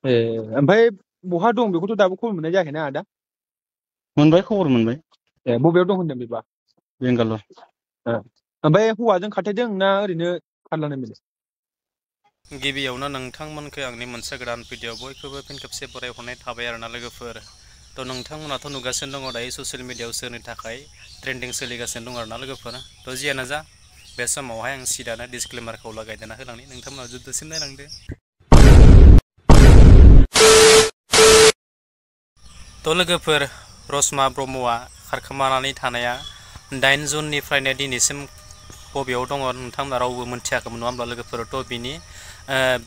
ए ओमफ्राय बहा दं बेखौथ' दाबो खबर मोननाय जायाखैना आदा? मोनबाय, खबर मोनबाय। ए बबेयाव दं होनदों बेबा? बेंगालर। ए ओमफ्राय हौवाजों खारथायदों ना ओरैनो खारलांनाय बेलाय? गिबियावनो नोंथांमोनखौ आंनि मोनसे गोदान भिडिअ बयखौबो फिन खेबसे बरायहरनाय थाबाय आरोना लोगोफोर। थ' नोंथांमोनाथ' नुगासिनो दङ दायो ससियेल मिडियायाव सोरनि थाखाय ट्रेन्डिं सोलिगासिनो दङ आरोना लोगोफोर। थ' जियानो जा बे समावहाय आं सिदानो डिसक्लेमारखौ लागायदेरना होलांनि, नोंथांमोना जोबजासिम नायलांदो। थ' लोगोफोर, रसमा ब्रह्मआ खारखोमानानै थानाया 9 जुननिफ्रायनो दिनैसिम बबेयाव दङ नोंथांमोना रावबो मोनथियाखैमोन नङा होमब्ला लोगोफोर। थ' बिनि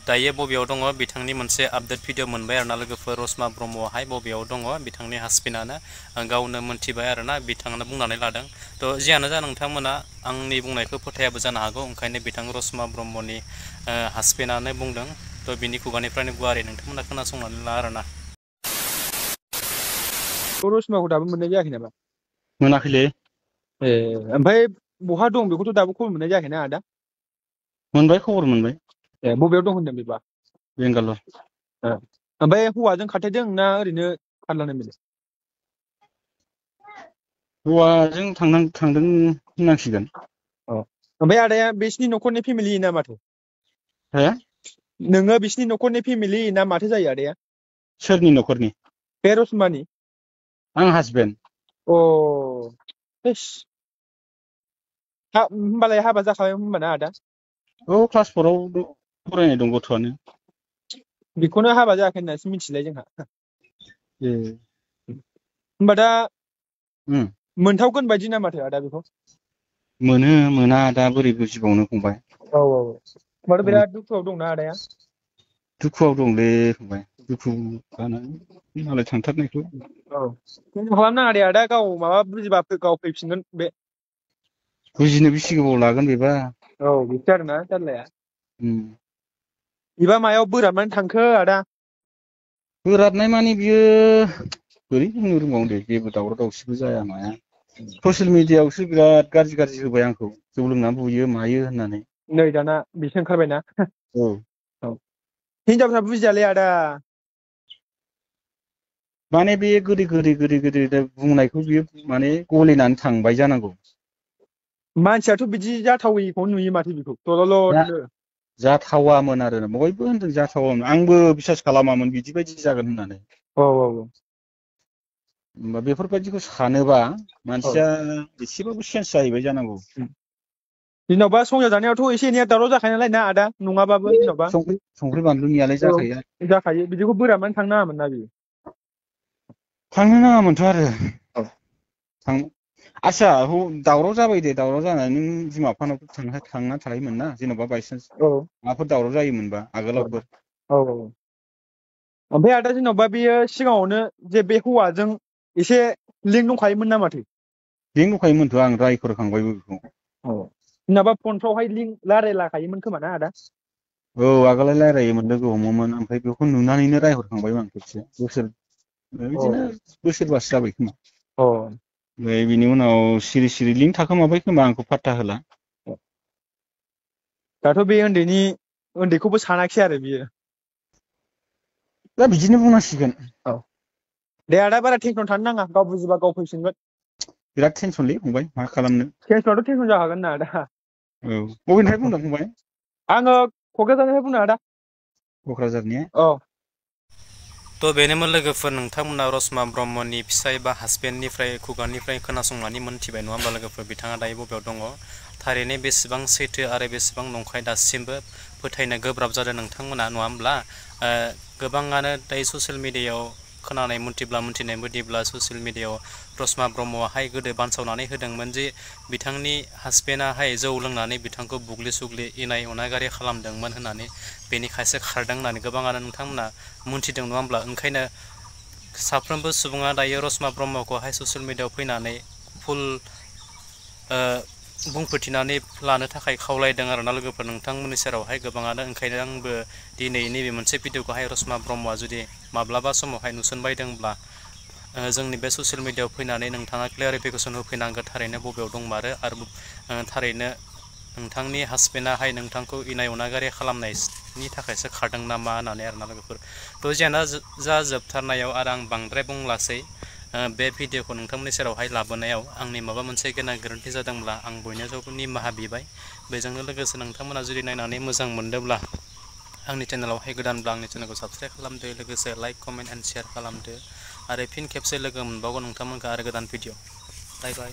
दायो बबेयाव दङ बिथांनि मोनसे आपडेट भिडिअ मोनबाय आरोना लोगोफोर। रसमा ब्रह्मआहाय बबेयाव दङ बिथांनि हासबेन्डआनो गावनो मोनथिबाय आरोना, बिथाङानो बुंनानै लादों। थ' जियानो जा नोंथांमोना आंनि बुंनायखौ फोथायाबो जानो हागौ, ओंखायनो बिथां रसमा ब्रह्मनि हासबेन्डआनो बुंदों। थ' बिनि खुगानिफ्रायनो गुवारै नोंथांमोना खोनासंनानै ला आरोना। रसमाखौ दाबो मोननाय जायाखै नामा? मोनाखैलै। ए ओमफ्राय बहा दं बेखौथ' दाबो खबर मोननाय जायाखैना आदा? मोनबाय, खबर मोनबाय। ए बबेयाव दं होनदों बेबा? बेंगालर। ए ओमफ्राय हौवाजों खारथायदों ना ओरैनो खारलांनाय बेलाय? हौवाजों थांदों होननांसिगोन। अ ओमफ्राय आदाया बिसिनि न'खरनि फेमिलि ना माथो? हो? नोङो बिसिनि न'खरनि फेमिलि ना माथो जायो आदाया? सोरनि न'खरनि? बे रसमानि। आं हासबेन्ड। अ हेस, होमबालाय हाबा जाखाबाय होनबाना आदा? औ, क्लास 4आव फरायनाय दं गथ'आनो। बेखौनो हाबा जायाखै होननासो मिथिलाय जोंहा। ए होमबा दा उम मोनथावगोन बायदि ना माथो आदा बेखौ? मोना दा बोरै बुजिबावनो फंबाय। औ औ होमबाथ' बिराद दुखुआव दंना आदाया? दुखुआव दंलै फंबाय, दुखु जानानै मालाय थांथारनायखौ। औ जेबो खालामनाङा दे आदा, गाव माबा बुजिबा गाव फैफिनगोन बे। बुजिनो बेसे गोबाव लागोन बेबा? औ बिसो आरोना जारलाया। उम बिबा मायाव बोराबनानै थांखो आदा? बोराबनाय माने बियो बोरै बुंनो रोंबावनो दे, जेबो दावराव दावसिबो जाया माया। ससियेल मिडियाआवसो बिराद गाज्रि होबाय आंखौ, जौ लोंनानै बुयो मायो होननानै। नै दाना बिसो ओंखारबायना। औ औ हिनजावफ्रा बुजियालै आदा। माने बे गोदै बुंनायखौ बियो माने गलिनानै थांबाय जानांगौ। मानसियाथ' बिदि जाथावैखौनो नुयो माथो बेखौ दा दलदनो। जाथावामोन आरो बयबो होनदों जाथावामोन, आंबो बिसास खालामामोन बिदि जागोन होननानै। औ औ होमबा बेफोरबायदिखौ सानोबा औ मानसिया एसेबाबो चेन्ज जाहैबाय जानांगौ। जेन'बा संसार जानायावथ' एसे एनैया दावराव जाखायो नालाय ना आदा? नङाबाबो जेन'बा संख्रि बानलुनियालाय औ जाखायो। जाखायो, बिदिखौ बोराबनानै थांनो नाङामोन ना बियो। थांनो नाङामोनथ' आरो औ आदसा दावराव जाबाय दे, दावराव जानानै नों बिमा बिफानाव थांना थायोमोन ना, जेन'बा बायसान्स औ माबाफोर दावराव जायोमोनबा आगोलावफोर। औ ओमफ्राय आदा जेन'बा बेयो सिगाङावनो जे बे हौवाजों एसे लिंक दंखायोमोन ना माथो? लिंक दंखायोमोनथ', आं रायफोरखांबायबो बेखौ। औ सोरनाबा फनफ्रावहाय लिंक रायलायलाखायोमोन खोमा ना आदा? औ आगोललाय रायलायोमोन, लोगो हमोमोन, ओमफ्राय बेखौ नुनानैनो रायहरखांबायमोन आं खेबसे। अ बिदिनो बोसोरबासो जाबाय खोमा। अ ओमफ्राय बिनि उनाव सिरि लिंक थाखोमाबाय खोमा, आंखौ पात्ता होला। दाथ' बे उन्दैखौबो सानाखिसै आरो बियो। दा बिदिनो बुंनांसिगोन। औ दे आदा बारा टेनसन थानो नाङा, गाव बुजिबा गाव फैफिनगोन। बिराद टेनसनलै फंबाय, मा खालामनो। टेनसनाथ' टेनसन जाखागोन ना आदा। औ बबेनिफ्राय बुंदों फंबाय? आङो क'क्राझारनिफ्राय बुंदों आदा। क'क्राझारनि? औ थ' बेनोमोन लोगोफोर, नोंथांमोना रसमा ब्रह्मनि फिसाय बा हासबेन्डनिफ्राय खुगानिफ्राय खोनासंनानै मोनथिबाय नङा होमबा लोगोफोर, बिथाङा दायो बबेयाव दङ। थारैनो बेसेबां सैथो आरो बेसेबां नंखाय दासिमबो फोथायनो गोब्राब जादों नोंथांमोना नङा होमब्ला। गोबाङानो दायो ससियेल मिडियायाव खोनानाय मोनथिनाय बायदिब्ला ससियेल मिडियायाव रसमा ब्रह्मआहाय गोदो बानसावनानै होदोंमोन जे बिथांनि हासबेन्डआहाय जौ लोंनानै बिथांखौ बुग्लि सुग्लि इनाय अनागारि खालामदोंमोन होननानै, बेनिखायसो खारदों होननानै गोबाङानो नोंथांमोना मोनथिदों नङा होमब्ला। ओंखायनो साफ्रोमबो सुबुङा दायो रसमा ब्रह्मखौहाय ससियेल मिडियायाव फैनानै फुल बुंफोरथिनानै लानो थाखाय खावलायदों आरोना लोगोफोर, नोंथांमोननि सेरावहाय गोबाङानो। ओंखायनो आंबो दिनै नैबे मोनसे भिडिअखौहाय रसमा ब्रह्मआ जुदि माब्लाबा समावहाय नुसनबायदोंब्ला जोंनि बे ससियेल मिडियायाव फैनानै नोंथाङा क्लियारिफिकेसन होफैनांगोन, थारैनो बबेयाव दंमारो आरो थारैनो नोंथांनि हासबेन्डआहाय नोंथांखौ इनाय अनागारि खालामनाय नि थाखायसो खारदों नामा होननानै आरोना लोगोफोर थ' जेना जा जोबथारनायाव आरो आं बांद्राय बुंलासै बे भिडिअखौ नोंथांमोननि सेरावहाय लाबोनायाव आंनि माबा मोनसे गोरोन्थि जादोंब्ला आं बयनियावबो निमाहा बिबाय बेजोंनो लोगोसे नोंथांमोना जुदि नायनानै मोजां मोनदोंब्ला आंनि चेनेलावहाय गोदानब्ला आंनि चेनेलखौ साबस्क्राइब खालामदो लोगोसे लाइक कमेन्ट एन्ड शेयार खालामदो आरो फिन खेबसे लोगो मोनबावगोन नोंथांमोनखौ आरो गोदान भिडिअ बाय बाय